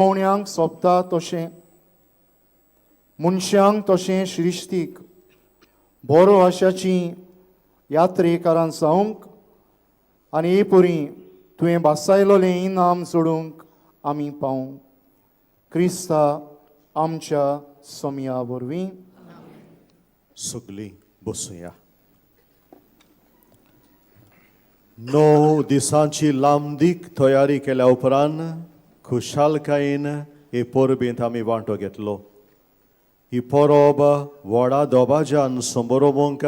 पावण्यांक सोंपता तशें मनशांक तशें श्रिश्टीक बरो आशाची यात्रेकारां जावंक आनी हे परी तुवें भासायलोलें इनाम जोडूंक आमी पावूं. क्रिस्ता आमच्या सोमया वरवीं. सगलीं बसुया. 9 दिसांची लांबदीक तयारी केल्या उपरांत खुशालकायेन हे परबेंत आमी वांटो घेतलो. ही परब व्हडा दबाज्यान समरोवंक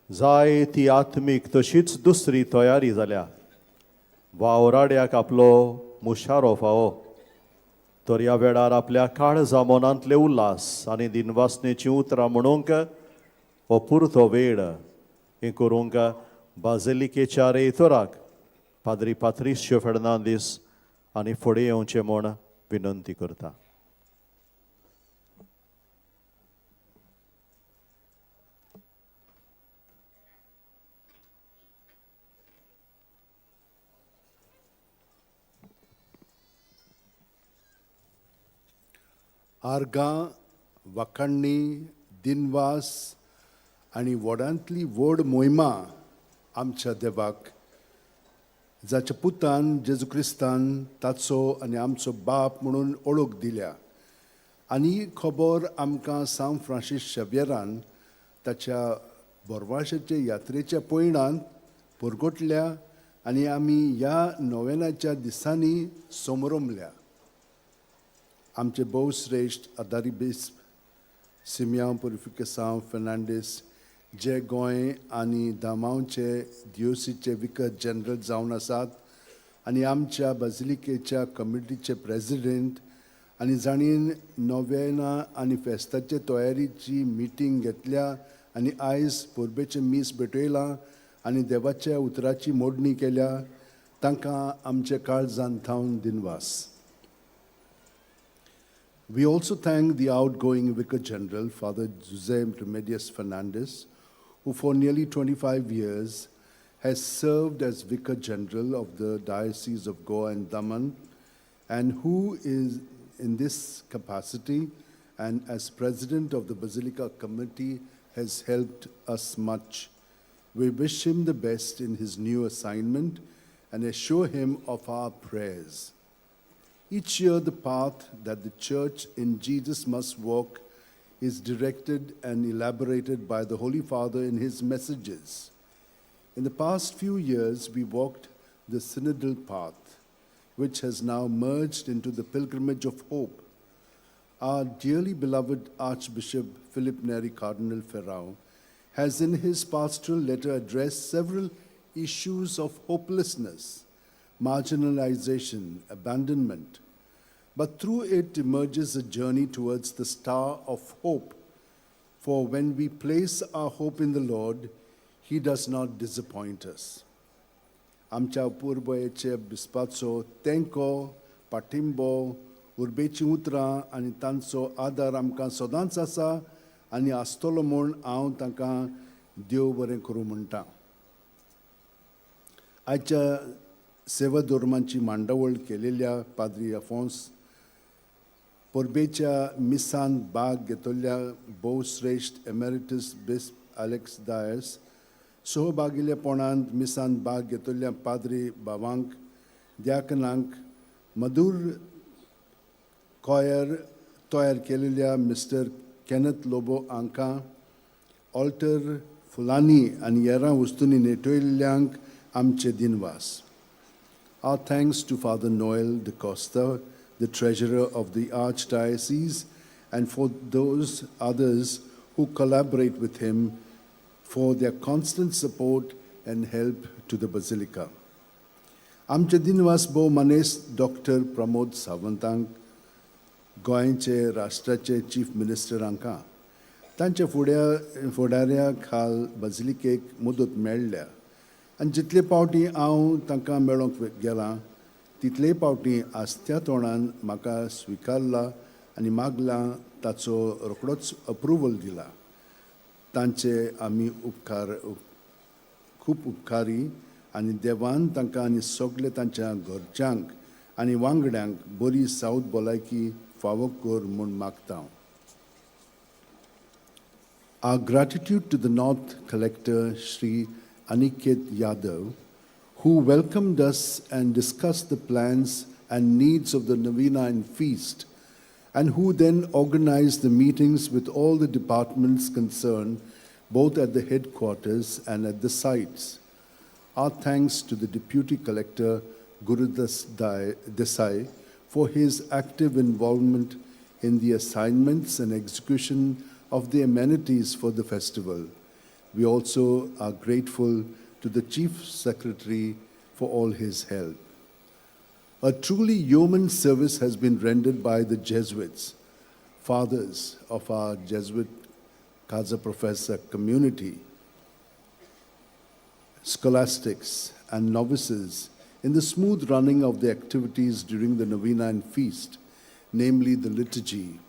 जाय ती आत्मीक तशीच दुसरी तयारी जाल्या. वावराड्याक आपलो मुशारो फावो तर ह्या वेळार आपल्या काळजा मनांतले उल्हास आनी दिनवासनेचीं उतरां म्हणूंक हो पुरतो वेळ हें करूंक बाजिलिकेच्या रेयतोराक पाद्री पात्रिश्यो फेर्नांदीस आनी फुडें येवचें म्हूण विनंती करता. आर्गां, वाखाणणी, दिनवास आनी व्हडांतली व्हड मोहिमा आमच्या देवाक, जाच्या पुतान जेजू क्रिस्तान ताचो आनी आमचो बाप म्हणून ओळख दिल्या. आनी ही खबर आमकां सांत फ्रांसीस शेव्यरान ताच्या बोरवाशाचे यात्रेच्या पयणांत परगटल्या आनी आमी ह्या नोवेनाच्या दिसांनी समरमल्या. आमचे भोवश्रेश्ठ आदारी बिस्प सिमयांव पुरिफिकेसांव फेर्नांडीस, जे गोंय आनी दामांवचे दियोसीचे विकर जनरल जावन आसात आनी आमच्या बाजिलिकेच्या कमिटीचे प्रेजिडेंट आनी जाणीन नोवेना आनी फेस्ताचे तयारीची मिटींग घेतल्या आनी आयज परबेचें मीस भेटयलां आनी देवाच्या उतराची मोडणी केल्या, तांकां आमच्या काळजान थावन दिनवास. We also thank the outgoing Vicar General, Father Jose Remedios Fernandez, who for nearly 25 years has served as Vicar General of the Diocese of Goa and Daman, and who is in this capacity and as President of the Basilica Committee has helped us much. We wish him the best in his new assignment and assure him of our prayers. Each year, the path that the Church in Jesus must walk is directed and elaborated by the Holy Father in his messages. In the past few years, we walked the synodal path, which has now merged into the pilgrimage of hope. Our dearly beloved Archbishop Philip Neri Cardinal Ferrao has in his pastoral letter addressed several issues of hopelessness, marginalization, abandonment. But through it emerges a journey towards the star of hope. For when we place our hope in the Lord, He does not disappoint us. आमच्या अपुरबायेचे बिस्पाचो तेंको, पाठिंबो, उर्बेचीं उतरां आनी तांचो आदार आमकां सदांच आसा आनी आसतलो म्हूण हांव तांकां देव बरें करूं म्हणटा. आयच्या सेवा धर्मांची मांडावळ केलेल्या पाद्री अफोन्स, परबेच्या मिसान भाग घेतल्या भोवश्रेश्ठ एमेरिटस बिस्प अलेक्स डायस, सहभागिलेपणांत मिसान भाग घेतल्या पाद्री भावांक, द्याकनांक, मधूर कॉयर तयार केलेल्या मिस्टर केनथ लोबो हांकां, ऑल्टर फुलांनी आनी हेरां वस्तूंनी नेटयल्ल्यांक आमचे दिनवास. Our thanks to Father Noel de Costa, the treasurer of the Archdiocese, and for those others who collaborate with him for their constant support and help to the Basilica. आमचे दिनवास भोव मानेस्त डॉक्टर प्रमोद सावंतांक, गोंयचे राष्ट्राचे चीफ मिनिस्टर हांकां. तांच्या फुडाऱ्या खाल बाजिलिकेक मदत मेळ्ळ्या आनी जितले पावटी हांव तांकां मेळोंक गेलां तितले पावटी आस्त्या तोंडान म्हाका स्विकारला आनी मागलां ताचो रोखडोच अप्रुवल दिला. तांचे आमी उपकार खूब उपकारी आनी देवान तांकां आनी सगळे तांच्या घरच्यांक आनी वांगड्यांक बरी सावथ भलायकी फावो कर म्हूण मागता. Our gratitude to the North Collector, Shri Aniket Yadav, who welcomed us and discussed the plans and needs of the Novena and Feast, and who then organized the meetings with all the departments concerned, both at the headquarters and at the sites. Our thanks to the Deputy Collector, Gurudas Desai, for his active involvement in the assignments and execution of the amenities for the festival. We also are grateful to the Chief Secretary for all his help. A truly yeoman service has been rendered by the Jesuits, fathers of our Jesuit Casa Professor community, scholastics, and novices in the smooth running of the activities during the novena and feast, namely the liturgy,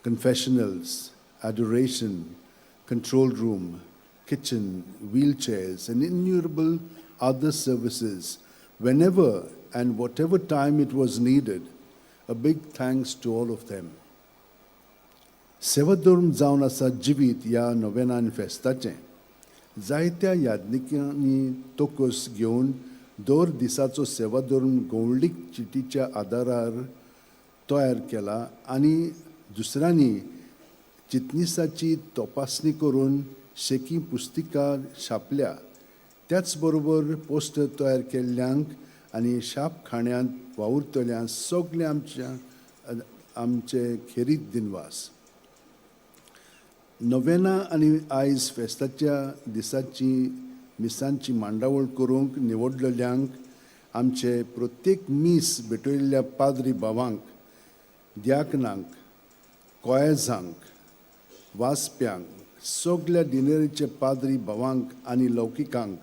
confessionals, adoration, control room, kitchen, wheelchairs, and innumerable other services whenever and whatever time it was needed. A big thanks to all of them. सेवाधर्म जावन आसा जिवीत ह्या novena आनी फेस्ताचें. जायत्या याज्ञिकांनी तोकस घेवन दर दिसाचो सेवाधर्म गवळीक चिटीच्या आदारार तयार केला आनी दुसऱ्यांनी चितनिसाची तपासणी करून शेकी पुस्तिका छापल्या. त्याच बरोबर पोस्टर तयार केल्ल्यांक आनी शाप खाण्यांत वावुरतल्यांक सगळे आमचे खेरीत दिनवास. नोवेना आनी आयज फेस्ताच्या दिसाची मिसांची मांडावळ करूंक निवडलेल्यांक, आमचे प्रत्येक मीस भेटयल्ल्या पाद्री भावांक, द्याकनांक, कोयजांक, वाचप्यांक, सगल्या डिनेरीचे पाद्री भावांक आनी लौकिकांक,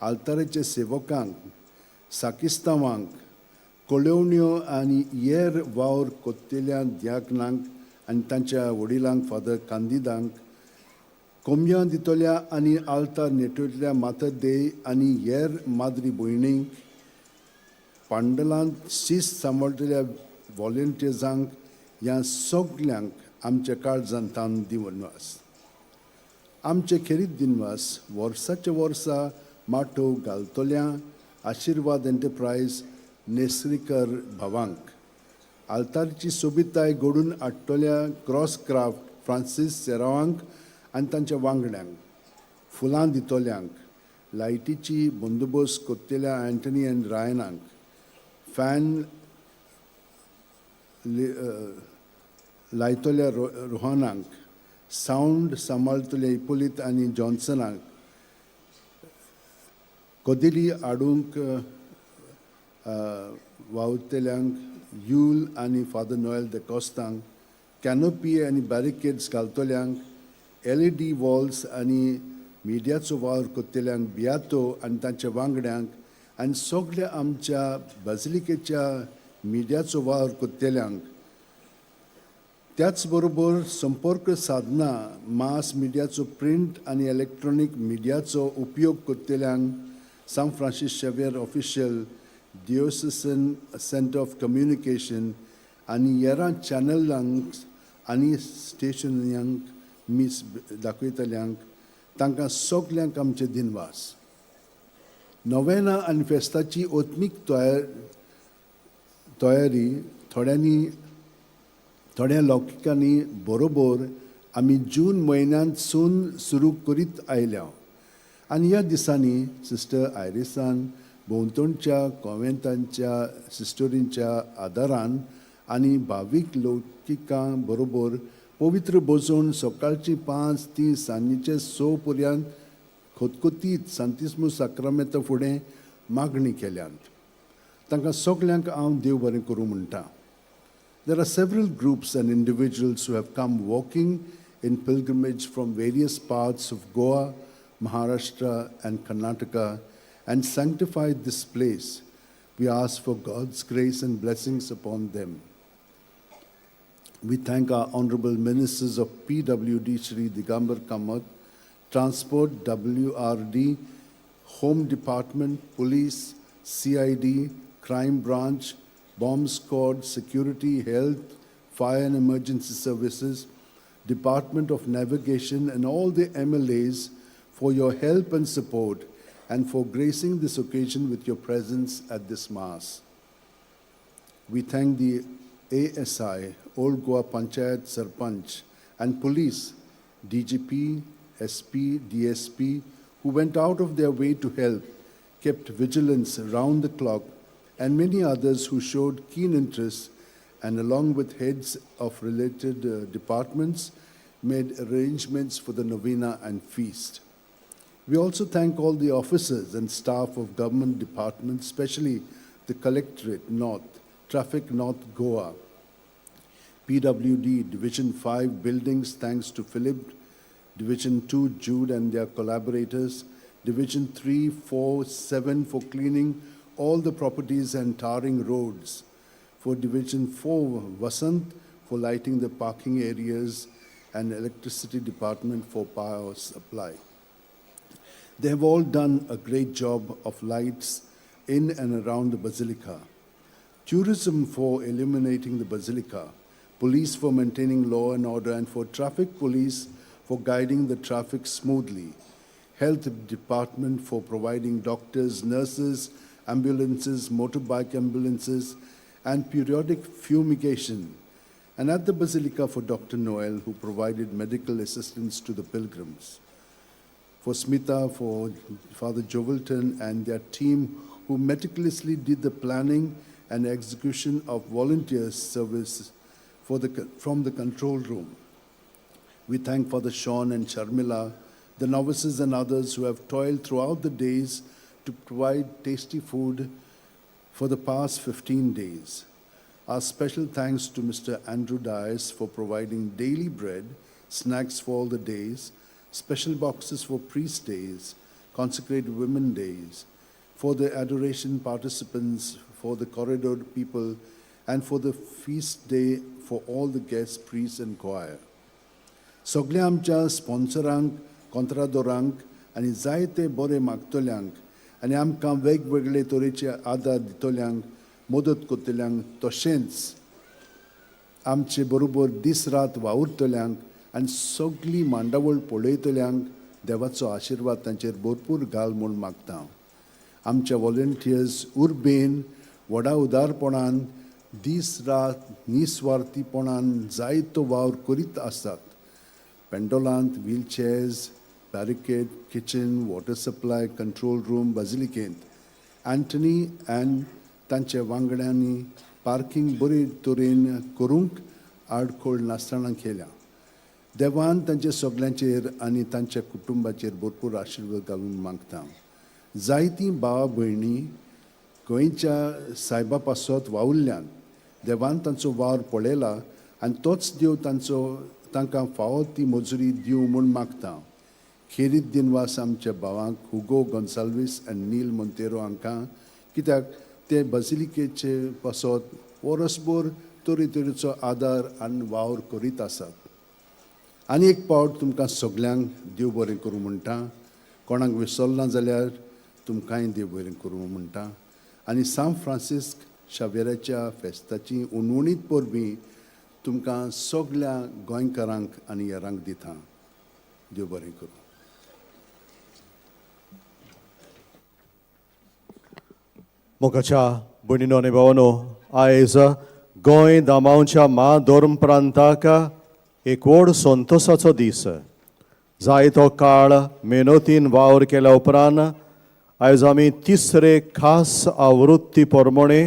आल्ताराचे सेवकांक, साकिस्तांवांक, कळोवण्यो आनी हेर वावर कोत्तेल्या द्याकनांक आनी तांच्या वडिलांक फादर कांदिदांक, कोमयां दितल्या आनी आल्तार नेटयतल्या मातर देय आनी हेर माद्री भयणींक, पांडलांत शिस्त सांबाळटल्या वॉलंटियर्सांक, ह्या सगल्यांक आमच्या काळजान तान दिनवास. आमचे खेरीत दिनवास वर्साच्या वर्सा माटोव घालतल्या आशिर्वाद एंटरप्रायज नेसरीकर भावांक, आल्तारची सोबिताय घडून हाडटल्या क्रॉस क्राफ्ट फ्रांसीस सेरावांक आनी तांच्या वांगड्यांक, फुलां दितल्यांक, लायटीची बंदोबस्त कोत्तेल्या अँटनी आनी रायनाक, फॅन लायतल्या रोहनाक, सावंड सांबाळतल्या इपोलीत आनी जॉन्सनाक, कदेली हाडूंक वावुरतल्यांक यूल आनी फादर नोएल the कोस्तांक, कॅनोपी आनी बॅरिकेड्स घालतल्यांक, एलईडी वॉल्स आनी मिडियाचो वावर करतल्यांक बियातो आनी तांच्या वांगड्यांक आनी सगल्या आमच्या बाजिलिकेच्या मिडियाचो वावर करतल्यांक. त्याच बरोबर संपर्क साधना मास मिडियाचो प्रिंट आनी इलेक्ट्रॉनीक मिडियाचो उपयोग करतल्यांक, San Francis Xavier official, diocesan centre of communication आनी हेरां चॅनलांक आनी स्टेशनांक मीस दाखयतल्यांक, तांकां सगल्यांक आमचे दिनवास. नोवेना आनी फेस्ताची ओत्मीक तयारी थोड्या लौकिकांनी बरोबर आमी जून म्हयन्यांतसून सुरू करीत आयल्या आनी ह्या दिसांनी सिस्टर आयरिसान भोंवतणच्या कॉन्वेंटांच्या सिस्टरींच्या आदारान आनी भावीक लौकिकां बरोबर पवित्र बसोवन सकाळची 5 ती सांजेचे 6 पर्यंत खतखतीत सांतिस्मू साक्रामेंता फुडें मागणी केल्यात. तांकां सगल्यांक हांव देव बरें करूं म्हणटा. There are several groups and individuals who have come walking in pilgrimage from various parts of Goa, Maharashtra, and Karnataka and sanctified this place. We ask for God's grace and blessings upon them. We thank our honorable ministers of PWD, Shri Digambar Kamath, Transport, WRD, Home Department, Police, CID, Crime Branch, Bomb Squad, Security, Health, Fire and Emergency Services, Department of Navigation, and all the MLAs for your help and support and for gracing this occasion with your presence at this Mass. We thank the ASI, Old Goa Panchayat Sarpanch, and police, DGP, SP, DSP, who went out of their way to help, kept vigilance round the clock, and many others who showed keen interest and, along with heads of related departments, made arrangements for the novena and feast. We also thank all the officers and staff of government departments, especially the Collectorate North, Traffic North Goa, PWD Division 5 buildings, thanks to Philip, Division 2 Jude and their collaborators, Division 3, 4, 7 for cleaning all the properties and tarring roads, for Division 4 Vasant for lighting the parking areas, and Electricity Department for power supply. They have all done a great job of lights in and around the basilica. Tourism for illuminating the basilica, police for maintaining law and order, and for traffic police for guiding the traffic smoothly, health department for providing doctors, nurses, ambulances, motorbike ambulances, and periodic fumigation, and at the basilica for Dr. Noel, who provided medical assistance to the pilgrims, for Smita, for Father Jovelton and their team who meticulously did the planning and execution of volunteer service from the control room. We thank Father Sean and Sharmila, the novices and others who have toiled throughout the days to provide tasty food for the past 15 days. Our special thanks to Mr. Andrew Dias for providing daily bread, snacks for all the days, special boxes for priest days, consecrated women days, for the adoration participants, for the corridor people, and for the feast day for all the guests, priests, and choir. सगल्या आमच्या स्पॉन्सरांक, कोंत्रादोरांक आनी जायते बरे मागतल्यांक आनी आमकां वेगवेगळे तरेचे आदार दितल्यांक, मदत करतल्यांक, तशेंच आमचे बरोबर दीस रात वावुरतल्यांक आनी सगळी मांडावळ पळयतल्यांक देवाचो आशिर्वाद तांचेर भरपूर घाल म्हूण मागता. आमच्या वॉलंटियर्स उर्बेन व्हडा उदारपणान दीस रात निस्वार्थीपणान जायतो वावर करीत आसात. पेंडोलांत wheelchairs, barricade, kitchen, water supply, control room, बाजिलिकेंत Antony आनी तांच्या वांगड्यांनी पार्किंग बरे तरेन करूंक आडखळ नासतना केल्या. देवान तांच्या सगल्यांचेर आनी तांच्या कुटुंबाचेर भरपूर आशिर्वाद घालून मागता. जायतीं भावा भयणी गोंयच्या सायबा पासत वावुरल्यान. देवान तांचो वावर पळयला आनी तोच देव तांचो तांकां फावो ती मजुरी दिवं म्हूण मागता. खेरीत दिनवास आमच्या भावांक हुगो गोन्साल्वीस आनी नील मोंतेरो हांकां, कित्याक ते बजिलिकेचे पासत वरसभर तरेतरेचो आदार आनी वावर करीत आसात. आनी एक पावट तुमकां सगल्यांक देव बरें करूं म्हणटा. कोणाक विसरना जाल्यार तुमकांय देव बरें करूं म्हणटा आनी सांत फ्रांसिस्क शावेराच्या फेस्ताची उणवणीत परबीं तुमकां सगल्या गोंयकारांक आनी हेरांक दिता. देव बरें करूं. मोगाच्या भयणीनो आनी भावानो, आयज गोंय दामांवच्या मा धर्म प्रांताक एक व्हड संतोसाचो दीस. जायतो काळ मेहनतीन वावर केल्या उपरांत आयज आमी तिसरे खास आवृत्ती प्रमाणे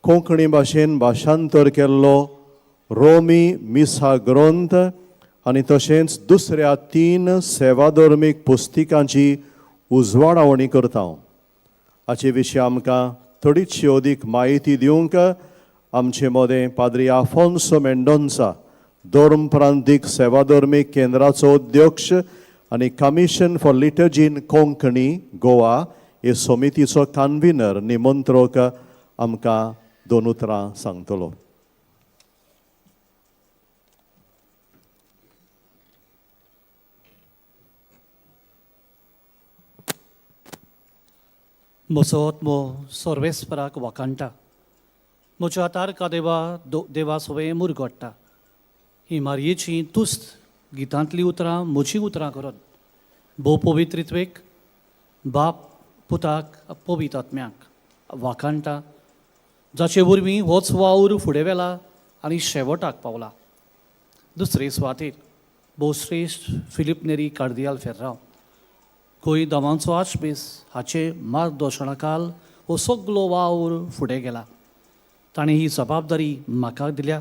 कोंकणी भाशेन भाशांतर केल्लो रोमी मिसा ग्रंथ आनी तशेंच दुसऱ्या तीन सेवाधर्मीक पुस्तिकांची उजवाडावणी करता. हाचे विशीं आमकां थोडीशी अदीक म्हायती दिवंक आमचे मदें पाद्री आफोन्सो मेंडोन्सा, धर्म प्रांतीक सेवाधर्मीक केंद्राचो अध्यक्ष आनी Commission for Liturgy in Konkani Goa हे समितीचो कन्व्हिनर निमंत्रक, आमकां दोन उतरां सांगतलो. म्हजो आत्मो सर्वेस्पराक वाखाणटा, म्हज्या तारका देवा देवा सवें मुरगोडटा. ही मारयेची तुस्त गितांतलीं उतरां म्हजीं उतरां करून भोव पवित्रित्वेक, बाप, पुताक, पवित्र आत्म्याक वाखाणटा, जाचे वरवीं होच वावर फुडें व्हेला आनी शेवटाक पावला. दुसरे सुवातेर भोवश्रेश्ठ फिलीप नेरी कार्दियाल फेर्रांव, गोंय दामांचो आर्चबीस, हाचे मार्गदर्शनाखाल हो सगलो वावर फुडें गेला. ताणें ही जबाबदारी म्हाका दिल्या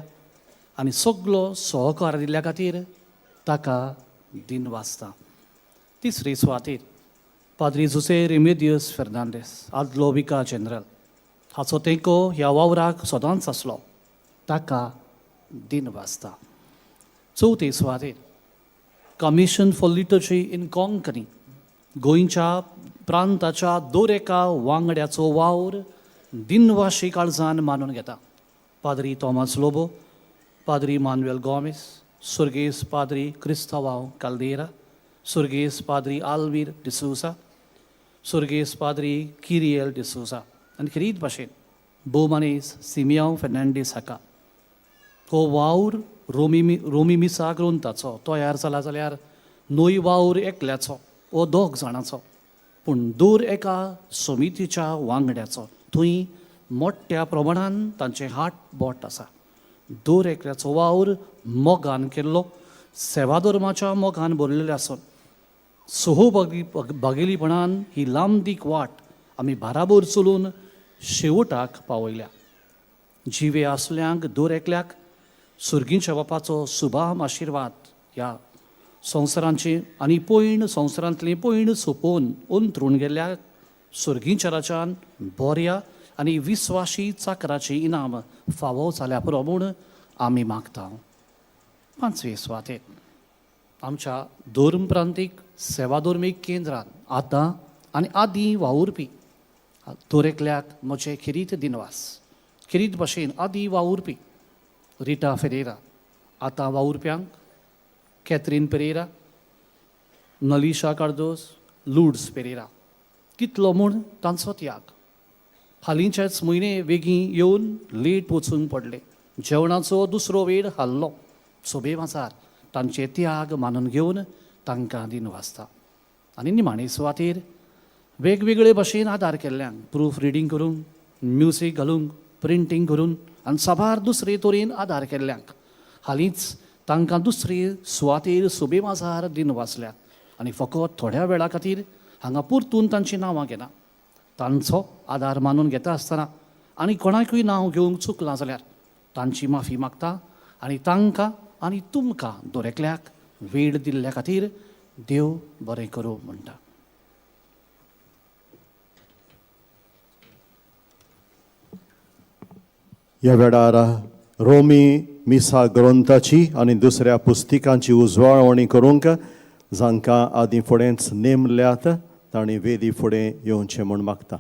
आनी सगलो सहकार दिल्ल्या खातीर ताका दिनवासता. तिसरे सुवातेर पाद्री जुसे रेमेदियस फेर्नांडीस, आदलो विका जनरल, हाचो तेंको ह्या वावराक सदांच आसलो, ताका दिनवासता. चवथे सुवातेर Commission for Liturgy in Konkani, गोंयच्या प्रांताच्या दर एका वांगड्याचो वावर दिनवाशी काळजान मानून घेता. पाद्री तॉमास लोबो, पाद्री मानुएल गोमेस, सुर्गेस पाद्री क्रिस्तावाव काल्देरा, सुर्गेस पाद्री आल्वीर डिसोजा, सुर्गेस पाद्री किरियल डिसोजा आनी खेरीत भाशेन भोवमानेस सिमियांव फेर्नांडीस हाका. हो वावर रोमी मिसा ग्रंथाचो तयार जाला जाल्यार न्हय वावर एकल्याचो वो दोग जाणाचो, पूण दर एका समितीच्या वांगड्याचो. थंय मोठ्या प्रमाणान तांचें हात बोट आसा. दर एकल्याचो वावर मोगान केल्लो, सेवाधर्माच्या मोगान भरलेले आसून सहभागी भागेलीपणान ही लांबदीक वाट आमी बाराबोर चलून शेवटाक पावयल्या. जिवे आसल्यांक दर एकल्याक सुर्गींच्या बापाचो सुभाम आशिर्वाद ह्या संवसारांची आनी पयण संवसारांतली पयण सोंपोवन अंतरून गेल्ल्या सुर्गींच्या राजान बोऱ्या आनी विस्वाशी चाकराची इनाम फावो जाल्या पुरो म्हूण आमी मागता. पांचवे सुवातेर आमच्या धर्म प्रांतीक सेवाधर्मीक केंद्रान आतां आनी आदीं वावुरपी दर एकल्याक म्हजे खेरीत दिनवास. खेरीत भाशेन आदीं वावुरपी रिटा फेरेरा, आतां वावुरप्यांक कॅथरीन पेरेरा, नलिशा कार्दोस, लुड्स पेरेरा, कितलो म्हूण तांचो त्याग. हालींच्याच म्हयने वेगीं येवन लेट वचूंक पडले, जेवणाचो दुसरो वेळ हाल्लो. सोबे माजार तांचे त्याग मानून घेवन तांकां दिनवासता. आनी निमाणे सुवातेर वेगवेगळे भाशेन आदार केल्ल्यांक, प्रूफ रिडींग करूंक, म्युजीक घालूंक, प्रिंटींग करून आनी साबार दुसरे तरेन आदार केल्ल्यांक हालींच तांकां दुसरे सुवातेर सोबे माजार दिनवासल्यात आनी फकत थोड्या वेळा खातीर हांगा परतून तांचीं नांवां घेना. तांचो आदार मानून घेता आसतना आनी कोणाकूय नांव घेवंक चुकलां जाल्यार तांची माफी मागता आनी तांकां आनी तुमकां दर एकल्याक वेळ दिल्ल्या खातीर देव बरें करूं म्हणटा. ह्या वेळार रोमी मिसा ग्रंथाची आनी दुसऱ्या पुस्तिकांची उजवाडवणी करूंक जांकां आदीं फुडेंच नेमल्यात तांणी वेदी फुडें येवचें म्हूण मागता.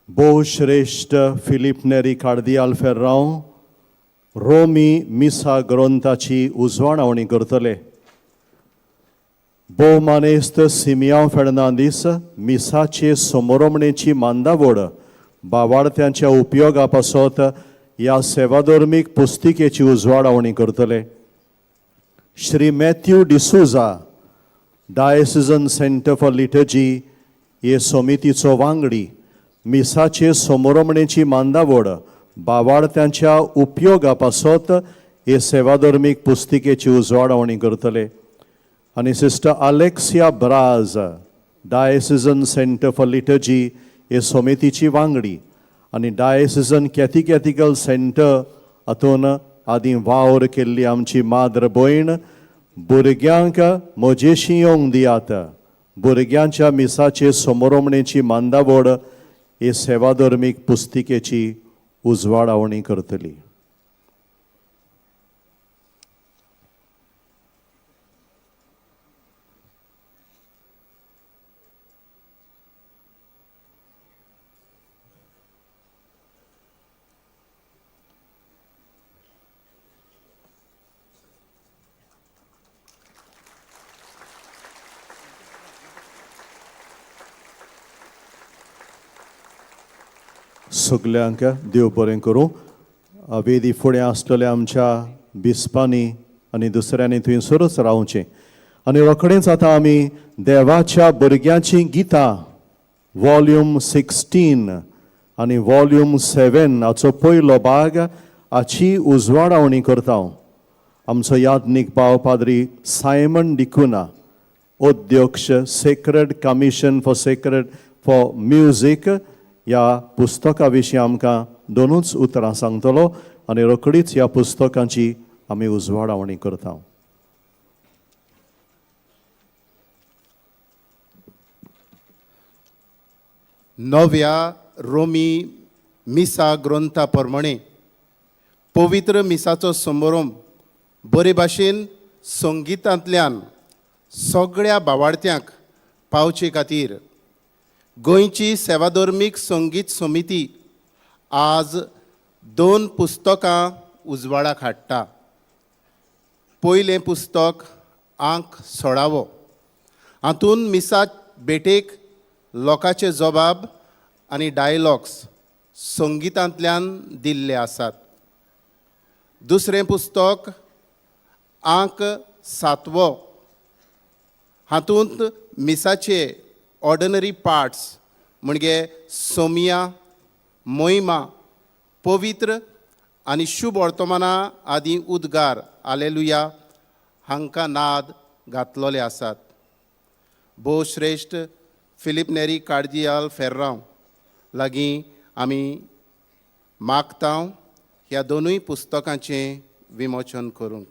भोवश्रेश्ठ फिलीप नेरी कार्दियाल फेर्रांव रोमी मिसा ग्रंथाची उजवाडावणी करतले. भोवमानेस्त सिमियांव फेर्नांदीस मिसाचे समोरमणेची मांदावड बावाडत्यांच्या उपयोगा पासत ह्या सेवाधर्मीक पुस्तिकेची उजवाडावणी करतले. Shri Matthew D'Souza, Diocesan Centre for Liturgy हे समितीचो वांगडी, मिसाचे समोरमणेची मांदावड बावाडत्यांच्या उपयोगा पासत हे सेवाधर्मीक पुस्तिकेची उजवाडावणी करतले. आनी Sister Alexia Braz, Diocesan Centre for Liturgy हे समितीची वांगडी आनी डायसिजन कॅथिकॅथिकल सेंटर हातून आदीं वावर केल्ली आमची माद्र भयण, भुरग्यांक म्हजेशी येवंक दियात, भुरग्यांच्या मिसाचे समोरमणेची मांदावड हे सेवाधर्मीक पुस्तिकेची उजवाडावणी करतली. सगल्यांक देव बरें करूं. वेदी फुडें आसलेल्या आमच्या बिस्पांनी आनी दुसऱ्यांनी थंयसरूच रावचें आनी रोखडेंच आतां आमी देवाच्या भुरग्यांचीं गितां वॉल्यूम 16 आनी वॉल्यूम 7 हाचो पयलो भाग हाची उजवाडावणी करता. आमचो यादनीक भाव पाद्री सायमन डिकुना, अध्यक्ष sacred commission for sacred for music, ह्या पुस्तका विशीं आमकां दोनूच उतरां सांगतलो आनी रोखडीच ह्या पुस्तकांची आमी उजवाडावणी करता. नव्या रोमी मिसा ग्रंथा प्रमाणे पवित्र मिसाचो समारंभ बरे भाशेन संगितांतल्यान सगळ्या बावाडत्यांक पावचे खातीर गोंयची सेवाधर्मीक संगीत समिती आज 2 पुस्तकां उजवाडाक हाडटा. पयलें पुस्तक आंक 16वो, हातूंत मिसा भेटेक लोकांचे जबाब आनी डायलॉग्स संगितांतल्यान दिल्ले आसात. दुसरें पुस्तक आंक 7वो, हातूंत मिसाचे ऑर्डिनरी पार्ट्स म्हणजे सोमिया, मोहिमा, पवित्र आनी शुभ वर्तमाना आदी उद्गार आलेलुया हांकां नाद घातलेले आसात. भोवश्रेश्ठ फिलीप नेरी कार्दियाल फेर्रांव लागीं आमी मागता ह्या दोनूय पुस्तकांचें विमोचन करूंक.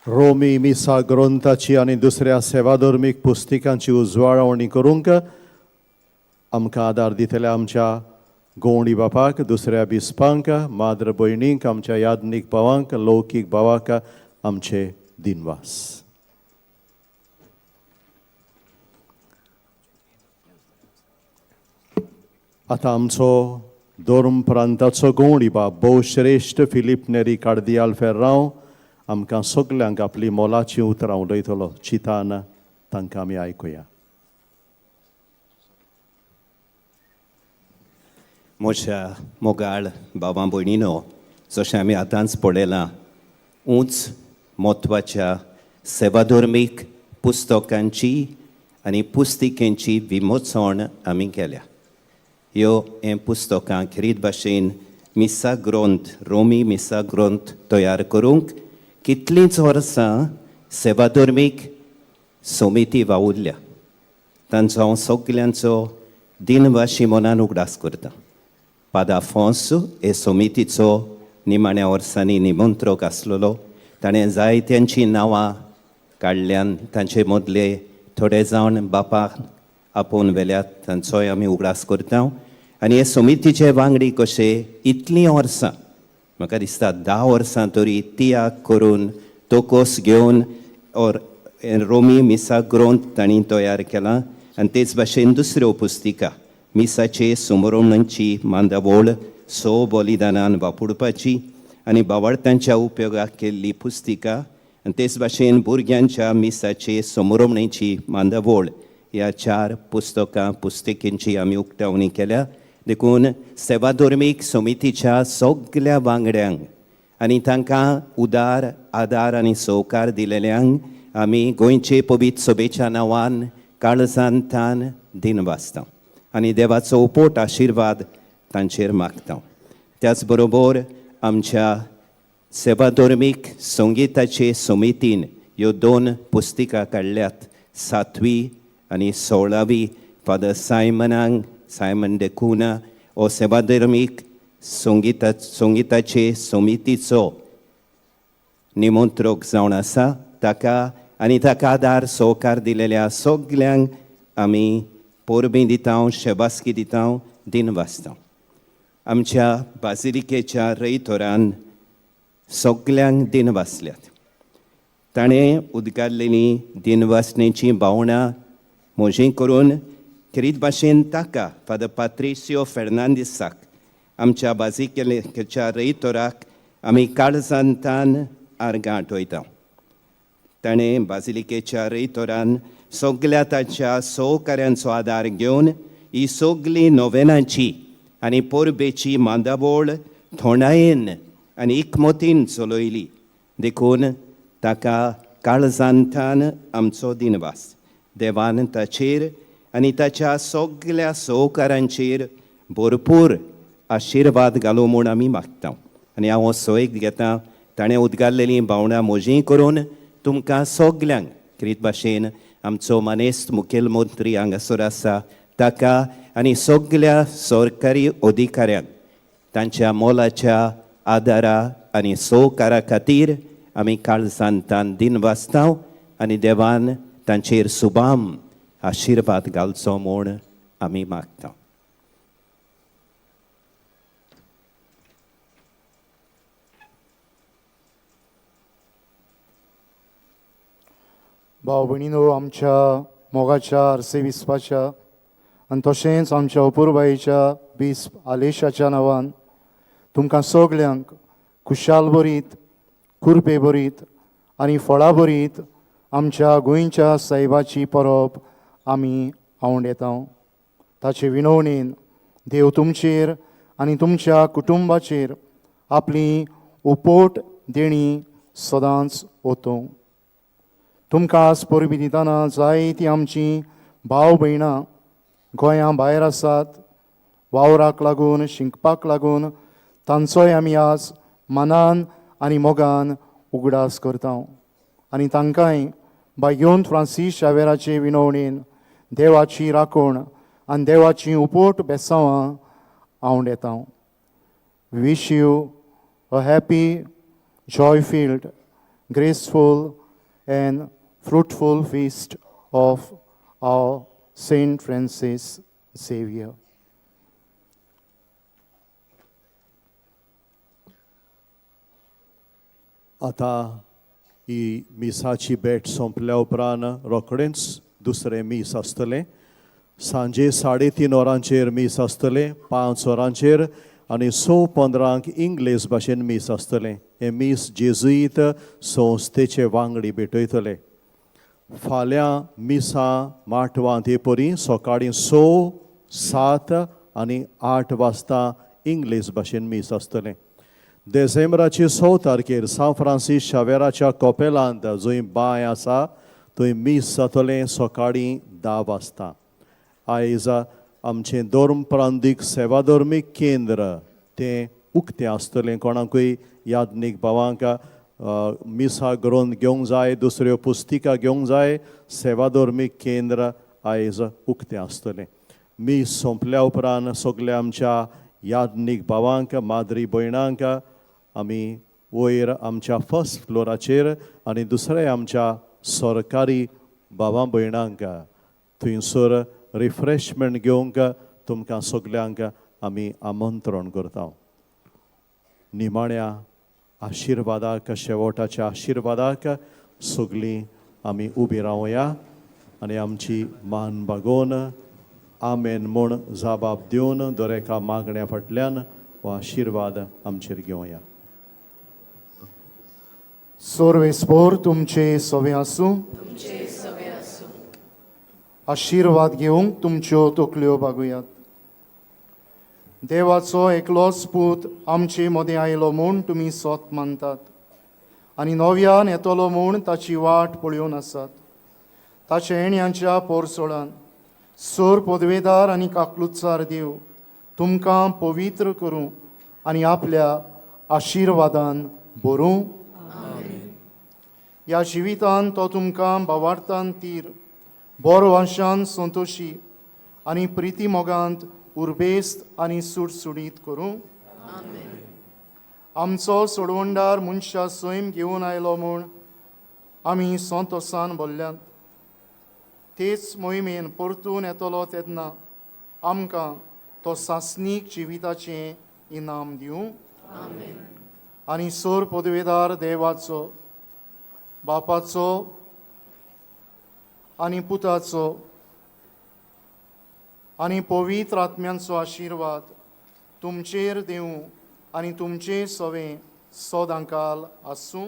रोमी मिसा ग्रंथाची आनी दुसऱ्या सेवाधर्मीक पुस्तिकांची उजवाडावणी करूंक आमकां आदार दितले आमच्या गोवणी बापाक, दुसऱ्या बिस्पांक, माद्र भयणींक, आमच्या यादनीक भावांक, लौकीक भावाक आमचे दिनवास. आतां आमचो धर्म प्रांताचो गोवणी बाप भोवश्रेश्ठ फिलीप नेरी कार्दियाल फेर्रांव आमकां सगल्यांक आपली मोलाचीं उतरां उलयतलो. चिंतान तांकां आमी आयकुया. म्हज्या मोगाळ बाबा भयणीनो, जशें आमी आतांच पळयलां, उंच म्हत्वाच्या सेवाधर्मीक पुस्तकांची आनी पुस्तिकेंची विमोचण आमी केल्या. ह्यो हें पुस्तकां खेरीत भाशेन मिसा ग्रंथ, रोमी मिसा ग्रंथ तयार करूंक कितलींच वर्सां सेवाधर्मीक समिती वावुरल्या. तांचो हांव सगल्यांचो दिनवाशी मनान उगडास करता. पाद आफोंस हे समितीचो निमाण्या वर्सांनी निमंत्रक आसलेलो. ताणें जायत्यांचीं नांवां काडल्यान तांचे मदले थोडे जाण बापाक आपोवन व्हेल्यात, तांचोय आमी उगडास करता. आनी हे समितीचे वांगडी कशे इतलीं वर्सां, म्हाका दिसता 10 वर्सां तरी तियाक करून तोकोस घेवन और रोमी मिसा ग्रंथ तांणी तयार केला. आनी तेच भाशेन दुसऱ्यो पुस्तिका मिसाचे सुमरोणांची मांदावळ 6 बलिदानान वापरपाची आनी बावडतांच्या उपयोगाक केल्ली पुस्तिका आनी तेच भाशेन भुरग्यांच्या मिसाचे समरोमणेची मांदावळ ह्या चार पुस्तकां पुस्तिकेंची आमी उक्तावणी केल्या. देखून सेवाधर्मीक समितीच्या सगल्या वांगड्यांक आनी तांकां उदार आदार आनी सहकार दिलेल्यांक आमी गोंयचे पवित्र सभेच्या नांवान काळजान तान दिन वाचता आनी देवाचो उपोट आशिर्वाद तांचेर मागता. त्याच बरोबर आमच्या सेवाधर्मीक संगीताचे समितीन ह्यो दोन पुस्तिका काडल्यात, सातवी आनी सोळावी. फादर सायमनांक सायमन डेकुना हो सेवाधर्मीक संगीताचे समितीचो निमंत्रक जावन आसा, ताका आनी ताका आदार सहकार दिलेल्या सगल्यांक आमी परबीं दिता, शेबासकी दिता, दिन वाचता. आमच्या बाजिलिकेच्या रयतोरान सगल्यांक दिन वाचल्यात. ताणें उदगारलेली दिनवासनेची भावनां म्हजी करून खेरीत भाशेन ताका फादर पात्रिसियो फेर्नांदीसाक आमच्या बाजिकेच्या रयतोराक आमी काळजान तान आर्गां आठवयता. ताणें बाजिलिकेच्या रयतोरान सगल्या ताच्या सहकाऱ्यांचो आदार घेवन ही सगली नोवेनाची आनी परबेची मांदावळ थोंडायेन आनी एकमतीन चलयली. देखून ताका काळजांतान आमचो दिनवास. देवान ताचेर आनी ताच्या सगल्या सहकारांचेर भरपूर आशिर्वाद घालूं म्हूण आमी मागता. आनी हांव हो सोयक घेता ताणें उदगारलेलीं भावनां म्हजीं करून तुमकां सगल्यांक खेरीत भाशेन आमचो मानेस्त मुखेलमंत्री हांगासर आसा ताका आनी सगल्या सरकारी अधिकाऱ्यांक तांच्या मोलाच्या आदारा आनी सहकारा खातीर आमी काळजान तान दिन वाचता आनी देवान तांचेर सुबाम आशिर्वाद घालचो म्हूण आमी मागता. भाव भयणीनो, आमच्या मोगाच्या आरसे विस्पाच्या आनी तशेंच आमच्या अपुरबायेच्या बिस्प आलेशाच्या नांवान तुमकां सगल्यांक खुशाल बरीत, कुरपे बरीत आनी फळां बरीत आमच्या गोंयच्या सायबाची परब आमी आवड येता. ताचे विनवणेन देव तुमचेर आनी तुमच्या कुटुंबाचेर आपली उपोट देणी सदांच ओतूं. तुमकां आज परबीं दितना जायतीं आमचीं भाव भयणां गोंया भायर आसात, वावराक लागून, शिकपाक लागून, तांचोय आमी आज मनान आनी मोगान उगडास करता आनी तांकांय बायोन फ्रांसीस शावेराचे विनवणेन देवाची राखण आनी देवाची उपोट बेसांवां आवड येता. Wish you a happy, joy filled, graceful and fruitful feast of our Saint Francis Xavier. आतां ही मिसाची भेट सोंपल्या उपरांत रोखडेंच दुसरें मीस आसतलें. सांजे 3:30 वरांचेर मीस आसतलें, 5 वरांचेर आनी 6:15 इंग्लीश भाशेन मीस आसतलें. हें मीस जेजुईत संस्थेचे वांगडी भेटयतले. फाल्यां मिसां माटवांत हे परी सकाळीं 6, 7 आनी 8 वाजता इंग्लीश भाशेन मीस आसतलें. देसेंब्राचे 6 तारखेर सांत फ्रांसीस शावेराच्या कपेलांत जंय बांय आसा थंय मीस जातलें सकाळीं 10 वाजता. आयज आमचें धर्म प्रांतीक सेवाधर्मीक केंद्र तें उक्तें आसतलें. कोणाकूय याज्ञीक भावांक मिसा ग्रंथ घेवंक जाय, दुसऱ्यो पुस्तिका घेवंक जाय, सेवाधर्मीक केंद्र आयज उक्तें आसतलें. मीस सोंपल्या उपरांत सगल्या आमच्या याज्ञीक भावांक, माद्री भयणांक आमी वयर आमच्या फर्स्ट फ्लोराचेर आनी दुसऱ्या आमच्या सरकारी भावां भयणांक थंयसर रिफ्रेशमेंट घेवंक तुमकां सगल्यांक आमी आमंत्रण करता. निमाण्या आशिर्वादाक, शेवटाच्या आशिर्वादाक सगळीं आमी उबी रावया आनी आमची मान बागोवन आमेन म्हूण जबाब दिवन दर एका मागण्या फाटल्यान हो आशिर्वाद आमचेर घेवया. सोर्वेस्पोर तुमचे सवे आसूं. आशिर्वाद घेवंक तुमच्यो तकल्यो बागुयात. देवाचो एकलोच पूत आमचे मदें आयलो म्हूण तुमी सोत मानतात आनी नव्यान येतलो म्हूण ताची वाट पळोवन आसात. ताच्या येण्याच्या पोरसोळान सोर पदवेदार आनी काकलुत्सार देव तुमकां पवित्र करूं आनी आपल्या आशिर्वादान भरूं. ह्या जिवितान तो तुमकां भावार्थान तीर बरो वांशान संतोशी आनी प्रिती मोगांत उर्बेस्त आनी सुडसुडीत करूं. आमचो सोडवणदार मनशा सैम घेवन आयलो म्हूण आमी संतोसान भरल्यात. तेच मोहिमेन परतून येतलो तेन्ना आमकां तो सासणीक जिविताचें इनाम दिवं. आनी सोर पदवेदार देवाचो, बापाचो आनी पुताचो आनी पवित्र आत्म्यांचो आशिर्वाद तुमचेर देवूं आनी तुमचे सवें सदांकाल आसूं.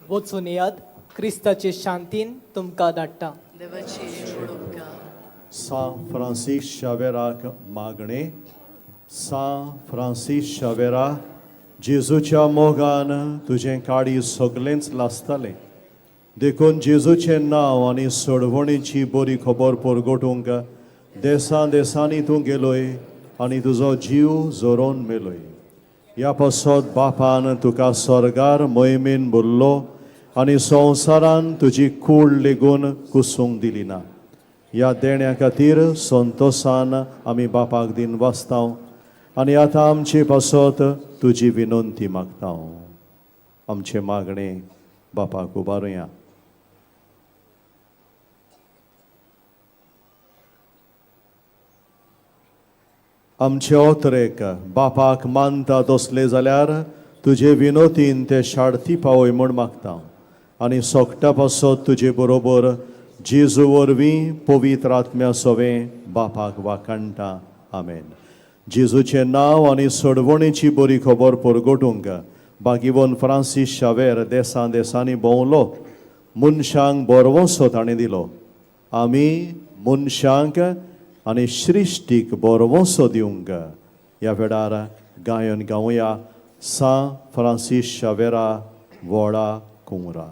वचून येयात, क्रिस्ताचे शांतीन तुमकां धाडटा. सां फ्रांसीस शावेराक मागणें. सां फ्रांसीस शावेरा, जेजूच्या मोगान तुजें काळीज सगलेंच लासतालें, देखून जेजूचें नांव आनी सोडवणीची बरी खबर परगटूंक देसां देसांनी तूं गेलोय आनी तुजो जीव जोरोवन मेलोय. ह्या पासत बापान तुका स्वर्गार मोहिमेन भरलो आनी संवसारान तुजी कूड लेगून कुसूंक दिली ना. ह्या देण्या खातीर संतोसान आमी बापाक दिन वाचतांव आनी आतां आमचे पासत तुजी विनंती मागतांव. आमचें मागणें बापाक उबारुया. आमचे ओतरेक बापाक मानता तसले जाल्यार तुजे विनोतीन ते शाडती पावय म्हूण मागता आनी सोकटा पासत तुजे बरोबर जेजू वरवीं पवित्र आत्म्या सवें बापाक वाखाणटा. आमेन. जेजूचें नांव आनी सोडवणेची बरी खबर परगटूंक बागिवन फ्रांसीस शावेर देसां देसांनी भोंवलो. मनशांक बरवसो ताणें दिलो. आमी मनशांक आनी सृश्टीक बरवसो दिवंक ह्या वेळार गायन गावया. सां फ्रांसीस शावेरा वोडा कुंवरा.